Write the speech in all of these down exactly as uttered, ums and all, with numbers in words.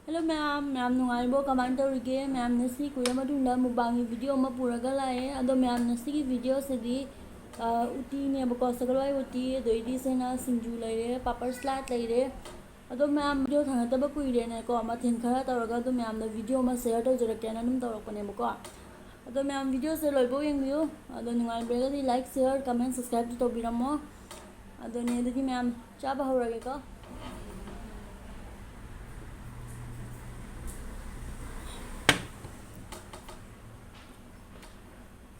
Hello ꯃꯌꯥꯝ, ꯃꯌꯥꯝ ꯅꯨꯡꯉꯥꯏꯔꯤꯕꯣ? ꯀꯃꯥꯏꯅ ꯇꯧꯔꯤꯒꯦ? ꯃꯌꯥꯝ ꯉꯁꯤ ꯀꯨꯏꯔ ꯃꯇꯨꯡꯗ ꯃꯨꯛꯕꯥꯡꯒꯤ ꯚꯤꯗꯤꯑꯣ ꯑꯃ ꯄꯨꯔꯒ ꯂꯥꯛꯑꯦ꯫ ꯑꯗꯣ ꯃꯌꯥꯝ ꯉꯁꯤꯒꯤ ꯚꯤꯗꯤꯑꯣꯁꯤꯗꯤ, ꯑ, ꯎꯇꯤꯅꯦꯕꯀꯣ, ꯁꯒꯣꯜꯋꯥꯏ ꯎꯇꯤ, ꯑꯗꯩꯗꯤ ꯁꯤꯅ ꯁꯤꯡꯖꯨ ꯂꯩꯔꯦ, ꯄꯥꯄꯔ ꯁꯂꯥꯗ ꯂꯩꯔꯦ꯫ ꯑꯗꯣ ꯃꯌꯥꯝ ꯚꯤꯗꯤꯑꯣ ꯊꯥꯡꯒꯠꯇꯕ ꯀꯨꯏꯔꯦꯅꯀꯣ, ꯃꯊꯦꯜ ꯈꯔ ꯇꯧꯔꯒ ꯑꯗꯨꯝ ꯃꯌꯥꯝꯗ ꯚꯤꯗꯤꯑꯣ ꯑꯃ ꯁꯤꯌꯔ ꯇꯧꯖꯔꯛꯀꯦꯅ ꯑꯗꯨꯝ ꯇꯧꯔꯛꯄꯅꯦꯕꯀꯣ꯫ ꯑꯗꯣ ꯃꯌꯥꯝ ꯚꯤꯗꯤꯑꯣꯁꯦ ꯂꯣꯏꯐꯥꯎ ꯌꯦꯡꯕꯤꯌꯨ꯫ ꯑꯗꯣ ꯅꯨꯡꯉꯥꯏꯕꯤꯔꯒꯗꯤ ꯂꯥꯏꯛ, ꯁꯤꯌꯔ, ꯀꯃꯦꯟ, ꯁꯕꯁꯀ꯭ꯔꯥꯏꯕꯁꯨ ꯇꯧꯕꯤꯔꯝꯃꯣ꯫ ꯑꯗꯨꯅꯦ, ꯑꯗꯨꯗꯤ ꯃꯌꯥꯝ ꯆꯥꯕ ꯍꯧꯔꯒꯦꯀꯣ꯫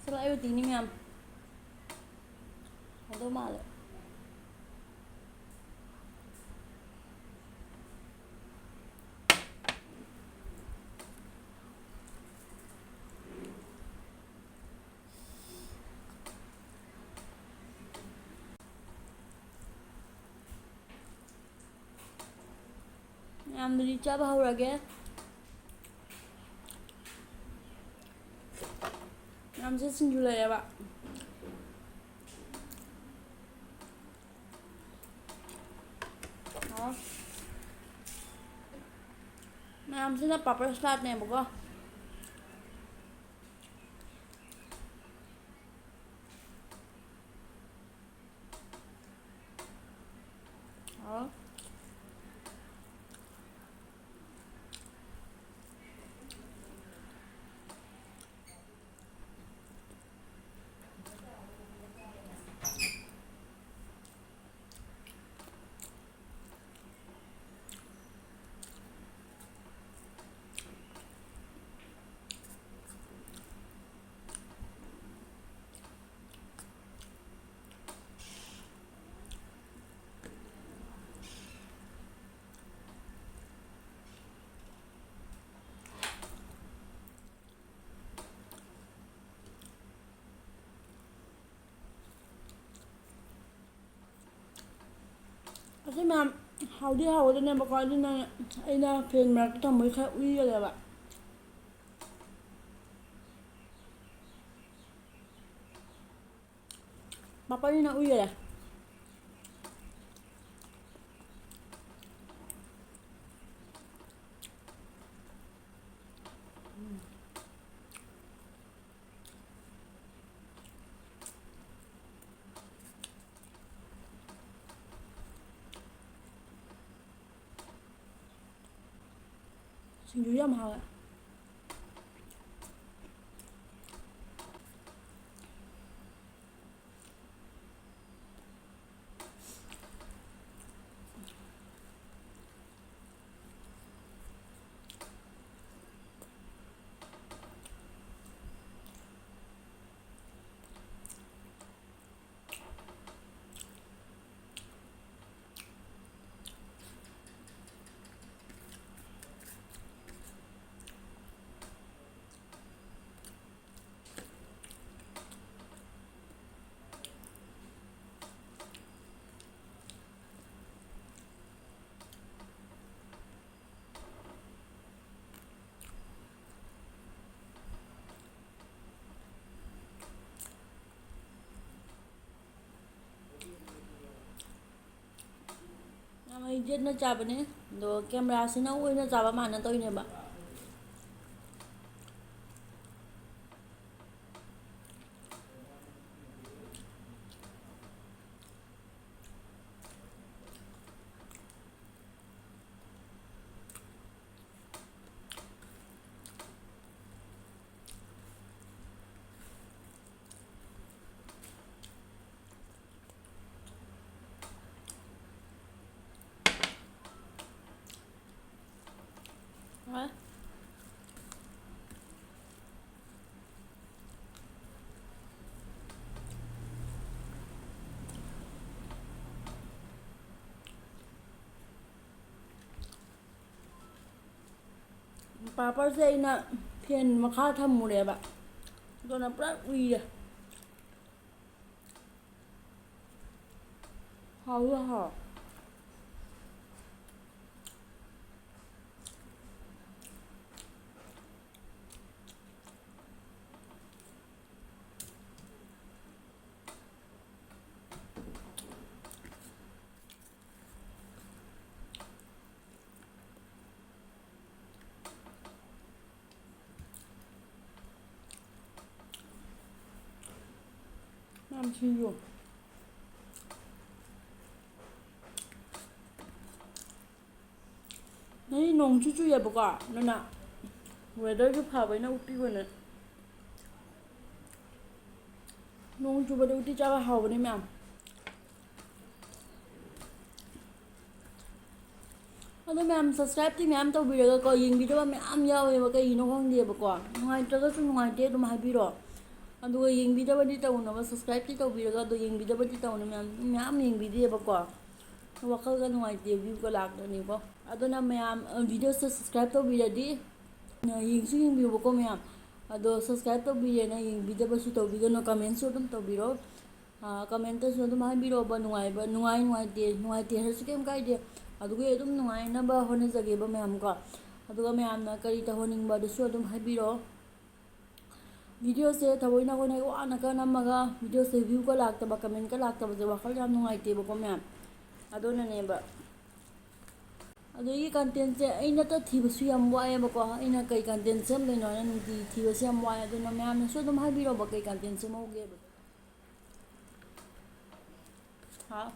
ꯁꯒꯣꯜꯋꯥꯏ ꯎꯇꯤꯅꯤ ꯃꯌꯥꯝ꯫ ꯑꯗꯨ ꯃꯥꯜꯂꯦ꯫ ꯃꯌꯥꯝꯗꯨꯗꯤ ꯆꯥꯕ ꯍꯧꯔꯒꯦ꯫ ꯃꯌꯥꯝꯁꯦ ꯁꯤꯡꯖꯨ ꯂꯩꯔꯦꯕ꯫ ꯑꯣ꯫ ꯃꯌꯥꯝꯁꯤꯅ ꯄꯥꯄꯔ ꯁꯂꯥꯗꯅꯦꯕꯀꯣ꯫ ꯑꯣ꯫ ꯑꯁꯤ ꯃꯌꯥꯝ ꯍꯥꯎꯗꯤ ꯍꯥꯎꯒꯗꯣꯏꯅꯦꯕꯀꯣ, ꯑꯗꯨꯅ ꯑꯩꯅ ꯐꯦꯟ ꯃꯔꯛꯇ ꯊꯝꯕꯒꯤ ꯈꯔ ꯎꯏꯔꯒꯦꯕ꯫ ꯄꯥꯄꯔꯅꯤꯅ ꯎꯏꯔꯦ꯫ ꯁꯤꯡꯖꯨ ꯌꯥꯝ ꯍꯥꯎꯋꯦ꯫ ꯌꯥꯝ ꯍꯩꯖꯟꯅ ꯆꯥꯕꯅꯦ꯫ ꯑꯗꯣ ꯀꯦꯃꯦꯔꯥꯁꯤꯅ ꯑꯣꯏꯅ ꯆꯥꯕ ꯃꯥꯅ ꯇꯧꯔꯤꯅꯦꯕ꯫ ꯍꯣꯏ꯫ ꯄꯥꯄꯔꯁꯦ ꯑꯩꯅ ꯐꯦꯟ ꯃꯈꯥ ꯊꯝꯃꯨꯔꯦꯕ, ꯑꯗꯨꯅ ꯄꯨꯔꯥ ꯎꯏꯔꯦ꯫ ꯍꯥꯎꯁꯨ ꯍꯥꯎ꯫ ꯌꯥꯝ ꯁꯤꯟꯕ꯭ꯔꯣ? ꯉꯁꯤ ꯅꯣꯡꯁꯨ ꯆꯨꯏꯌꯦꯕꯀꯣ, ꯑꯗꯨꯅ weatherꯁꯨ ꯐꯕꯅꯤꯅ ꯎꯇꯤ ꯑꯣꯏꯅ, ꯅꯣꯡ ꯆꯨꯕꯗꯤ ꯎꯇꯤ ꯆꯥꯕ ꯍꯥꯎꯕꯅꯤ ꯃꯌꯥꯝ꯫ ꯑꯗꯣ ꯃꯌꯥꯝ subscribeꯇꯤ ꯃꯌꯥꯝ ꯇꯧꯕꯤꯔꯒꯀꯣ, ꯌꯦꯡꯕꯤꯗꯕ ꯃꯌꯥꯝ ꯌꯥꯎꯋꯦꯕ, ꯀꯩꯒꯤꯅꯣ ꯈꯪꯗꯦꯕꯀꯣ꯫ ꯅꯨꯡꯉꯥꯏꯇ꯭ꯔꯒꯁꯨ ꯅꯨꯡꯉꯥꯏꯇꯦ ꯑꯗꯨꯝ ꯍꯥꯏꯕꯤꯔꯣ꯫ ꯑꯗꯨꯒ ꯌꯦꯡꯕꯤꯗꯕꯗꯤ ꯇꯧꯅꯕ, subscribeꯇꯤ ꯇꯧꯕꯤꯔꯒ, ꯑꯗꯣ ꯌꯦꯡꯕꯤꯗꯕꯗꯤ ꯇꯧꯅꯨ ꯃꯌꯥꯝ, ꯃꯌꯥꯝ ꯌꯦꯡꯕꯤꯗꯦꯕꯀꯣ꯫ ꯋꯥꯈꯜꯒ ꯅꯨꯡꯉꯥꯏꯇꯦ, viewꯒ ꯂꯥꯛꯇ꯭ꯔꯅꯤꯀꯣ꯫ ꯑꯗꯨꯅ ꯃꯌꯥꯝ, ꯑ, videoꯁꯦ subscribe ꯇꯧꯕꯤꯔꯗꯤ, ꯑ, ꯌꯦꯡꯁꯨ ꯌꯦꯡꯕꯤꯌꯨꯕꯀꯣ ꯃꯌꯥꯝ꯫ ꯑꯗꯣ subscribe ꯇꯧꯕꯤꯔꯦꯅ ꯌꯦꯡꯕꯤꯗꯕꯁꯨ ꯇꯧꯕꯤꯒꯅꯨ, commentꯁꯨ ꯑꯗꯨꯝ ꯇꯧꯕꯤꯔꯣ꯫ ꯑ, commentꯇꯁꯨ ꯑꯗꯨꯝ ꯍꯥꯏꯕꯤꯔꯛꯑꯣꯕ, ꯅꯨꯡꯉꯥꯏꯕ, ꯅꯨꯡꯉꯥꯏ, ꯅꯨꯡꯉꯥꯏꯇꯦ, ꯅꯨꯡꯉꯥꯏꯇꯦ ꯍꯥꯏꯔꯁꯨ ꯀꯩꯝ ꯀꯥꯏꯗꯦ꯫ ꯑꯗꯨꯒꯤ ꯑꯗꯨꯝ ꯅꯨꯡꯉꯥꯏꯅꯕ ꯍꯣꯠꯅꯖꯒꯦꯕ ꯃꯌꯥꯝꯀꯣ꯫ ꯑꯗꯨꯒ ꯃꯌꯥꯝꯅ ꯀꯔꯤ ꯇꯧꯍꯟꯅꯤꯡꯕꯗꯨꯁꯨ ꯑꯗꯨꯝ ꯍꯥꯏꯕꯤꯔꯛꯑꯣ꯫ Videoꯁꯦ ꯊꯑꯣꯏꯅ ꯑꯩꯈꯣꯏꯅ ꯋꯥꯅꯒ ꯅꯝꯃꯒ videoꯁꯦ viewꯒ ꯂꯥꯛꯇꯕ, commentꯀ ꯂꯥꯛꯇꯕꯁꯦ ꯋꯥꯈꯜ ꯌꯥꯝ ꯅꯨꯡꯉꯥꯏꯇꯦꯕꯀꯣ ꯃꯌꯥꯝ꯫ ꯑꯗꯨꯅꯅꯦꯕ꯫ ꯑꯗꯨꯒꯤ contentꯁꯦ ꯑꯩꯅꯇ ꯊꯤꯕꯁꯨ ꯌꯥꯝ ꯋꯥꯏꯑꯦꯕꯀꯣ꯫ ꯑꯩꯅ ꯀꯩ content ꯁꯦꯝꯗꯣꯏꯅꯣ ꯍꯥꯏꯅ ꯅꯨꯡꯇꯤꯒꯤ ꯊꯤꯕꯁꯦ ꯌꯥꯝ ꯋꯥꯏ꯫ ꯑꯗꯨꯅ ꯃꯌꯥꯝꯅꯁꯨ ꯑꯗꯨꯝ ꯍꯥꯏꯕꯤꯔꯣꯕ ꯀꯩ content ꯁꯦꯝꯍꯧꯒꯦꯕ꯫ ꯍꯥꯎ꯫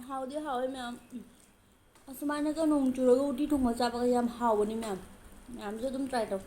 ꯍꯥꯎꯗꯤ ꯍꯥꯎꯋꯦ ꯃꯌꯥꯝ꯫ ꯑꯁꯨꯃꯥꯏꯅꯒ ꯅꯣꯡ ꯆꯨꯔꯒ ꯎꯇꯤ ꯊꯣꯡꯕ ꯆꯥꯕꯒ ꯌꯥꯝ ꯍꯥꯎꯕꯅꯤ ꯃꯌꯥꯝ꯫ ꯃꯌꯥꯝꯁꯨ ꯑꯗꯨꯝ try ꯇꯧ꯫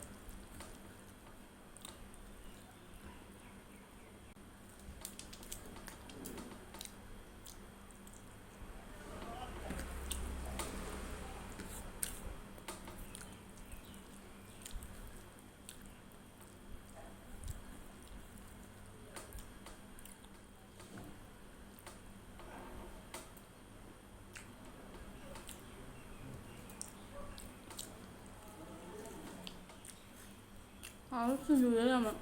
ꯍꯥꯎ ꯁꯤꯡꯖꯨꯗ ꯌꯥꯝꯅ꯫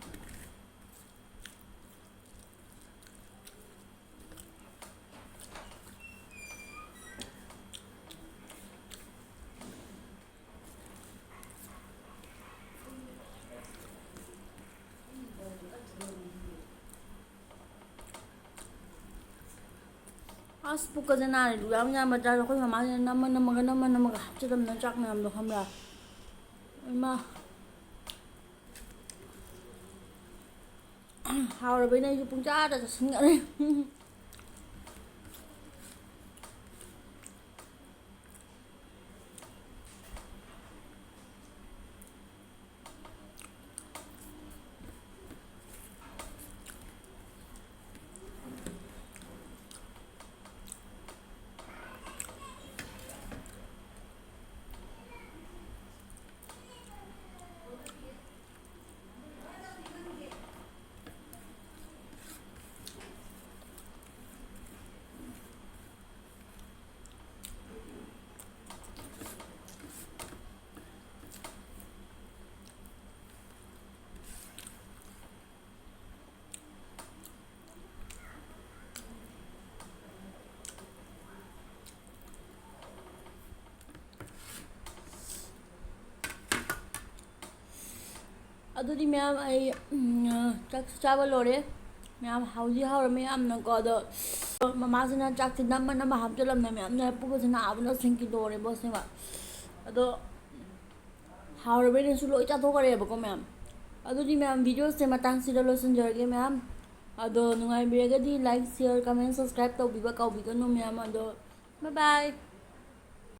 ꯑꯁ, ꯄꯨꯛꯀꯁꯦ ꯅꯥꯔꯦ꯫ ꯑꯗꯨ ꯌꯥꯝ ꯌꯥꯝꯕ ꯆꯥꯔꯁꯨ ꯑꯩꯈꯣꯏ ꯃꯃꯥꯁꯤꯅ ꯅꯝꯃ ꯅꯝꯃꯒ, ꯅꯝꯃ ꯅꯝꯃꯒ ꯍꯥꯞꯆꯗꯕꯅ ꯆꯥꯛ ꯃꯌꯥꯝꯗꯣ, ꯈꯪꯕ꯭ꯔꯥ? ꯏꯃꯥ꯫ ꯍꯥꯎꯔꯕꯩꯅ ꯑꯩꯁꯨ ꯄꯨꯡꯆꯥꯗ ꯆꯥꯁꯤꯟꯈꯔꯦ꯫ ꯑꯗꯨꯗꯤ ꯃꯌꯥꯝ, ꯑꯩ, ꯎꯝ, ꯆꯥꯛ ꯆꯥꯕ ꯂꯣꯏꯔꯦ꯫ ꯃꯌꯥꯝ ꯍꯥꯎꯗꯤ ꯍꯥꯎꯔꯝꯃꯦ ꯌꯥꯝꯅꯀꯣ꯫ ꯑꯗꯣ ꯃꯃꯥꯁꯤꯅ ꯆꯥꯛꯁꯦ ꯅꯝꯃ ꯅꯝꯃ ꯍꯥꯞꯆꯜꯂꯝꯃꯦ ꯃꯌꯥꯝꯅ꯫ ꯄꯨꯛꯁꯦ ꯅꯥꯕꯅ ꯁꯤꯡꯒꯦ ꯇꯧꯔꯦꯕꯣ ꯑꯁꯦꯡꯕ꯫ ꯑꯗꯣ ꯍꯥꯎꯔꯕꯅꯤꯅꯁꯨ ꯂꯣꯏ ꯆꯥꯊꯣꯛꯈ꯭ꯔꯦꯕꯀꯣ ꯃꯌꯥꯝ꯫ ꯑꯗꯨꯗꯤ ꯃꯌꯥꯝ, videoꯁꯦ ꯃꯇꯥꯡꯁꯤꯗ ꯂꯣꯏꯁꯤꯟꯖꯔꯒꯦ ꯃꯌꯥꯝ꯫ ꯑꯗꯣ ꯅꯨꯡꯉꯥꯏꯕꯤꯔꯒꯗꯤ like, share, comment, subscribe ꯇꯧꯕꯤꯕ ꯀꯥꯎꯕꯤꯒꯅꯨ ꯃꯌꯥꯝ꯫ ꯑꯗꯣ bye bye꯫